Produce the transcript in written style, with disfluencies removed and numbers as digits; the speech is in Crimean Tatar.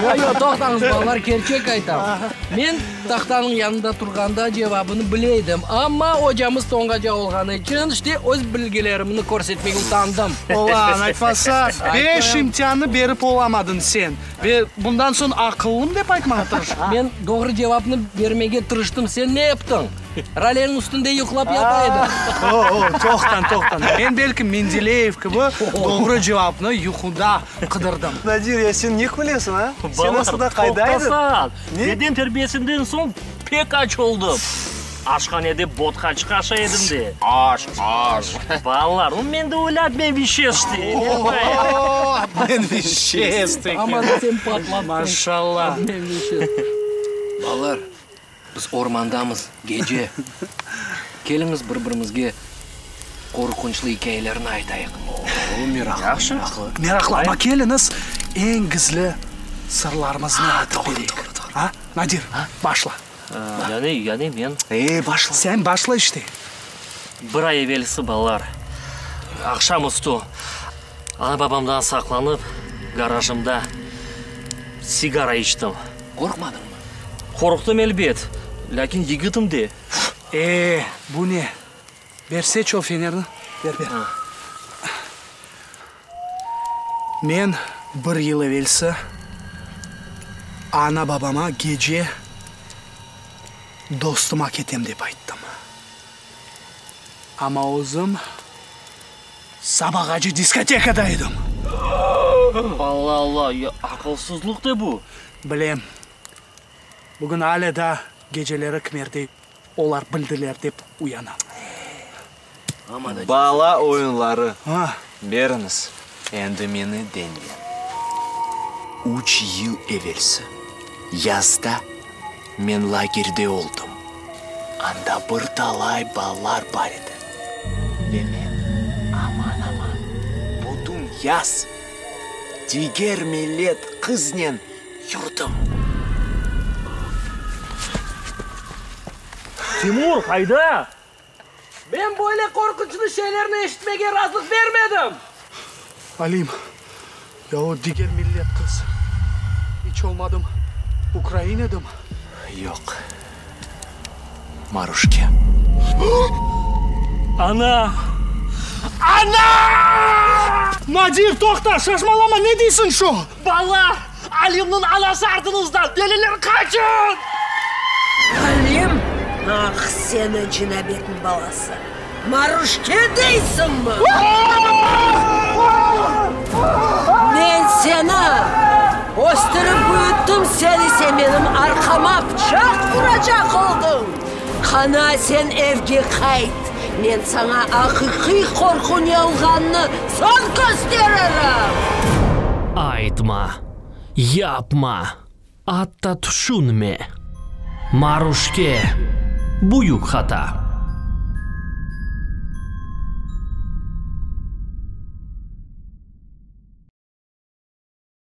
Yo, yo, toqtañız, balalar, kerçek aytam. Men tahtanıñ yanında turğanda cevabını bile edim, amma ocamız soñğaca olğanı içün, işte, öz bilgilerimni körsetmege utandım. Olân, aytmasa, beş imtiannı berip olamadıñ sen ve bundan soñ aqıllım dep aytmağa tırışañ. Men doğru cevapnı bermege tırıştım, sen ne yaptıñ? Raleniñ üstünde yuqlap yata ediñ. O-o, toqtañ, toqtañ. Men belki Mendeleyev kibi doğru cevapnı yuquda qıdırdım. Nadir, ya sen ne külesiñ, a? Sen aslında qayda ediñ? Toqtasañ, beden terbiyesinden soñ pek aç oldım. Aşhanede botqaçıq aşay edim de. Aş, aş. Balalar, nu men de öyle obmen vişesti. O-o, obmen vişesti eken. Aman, sen patlattıñ. Maşallah. Obmen vişesti. Balalar, Biz ormandamız, gece. Keliñiz bir-birimizge qorqunçlı ikâyelerni aytayıq. O, meraqlı, Yahşı. meraqlı. Meraqlı, amma keliñiz eñ gizli sırlarımıznı aytıp bereyik. Doğru, doğru. A, Nadir, başla. Yani, yani men. E, başla. Sen başla işte. Bir ay evelsi, balalar, aqşam üstü ana-babamdan saqlanıp, garajımda sigara içtim. Qorqmadıñmı? Qorqtım elbet, lâkin yigitim de. E, bu ne? Berseçi o fenerni. Ber, ber. Men bir yıl evelsi ana-babama gece dostuma ketem dep ayttım. Amma özüm sabağace diskotekada edim. Alla, alla, ya aqılsızlıq da bu. Bilem. Bugün alâ daa geceleri kimerde olar bildiler dep uyanam. Bala oyunları. Beriñiz, endi meni deñleñ. Üç yıl evelsi, yazda men lagerde oldım. Anda bir talay balalar bar edi. Ve men aman-aman bütün yaz diger millet qıznen yurdim. Timur, qayda? Men böyle qorqunçlı şeylerni eşitmege razılıq bermedim! Alim, ya o diger millet qız, iç olmadım ukrain edimi? Yoq, Maruşke. Ana! Ana! Nadir, toqta, şaşmalama, ne deysiñ şu? Bala, Alimniñ anası artıñızda, deliler, qaçın! Alim, ah, seni cinabetniñ balası, Maruşke deysiñmi? Men seni östürip büyüttim, sen ise menim arqama pıçaq uracaq oldıñ! Qana, sen evge qayt, men saña aqiqiy qorqu ne olğanını soñ kösteririm! Aytma, yapma, atta tüşünme! Maruşke, büyük hata!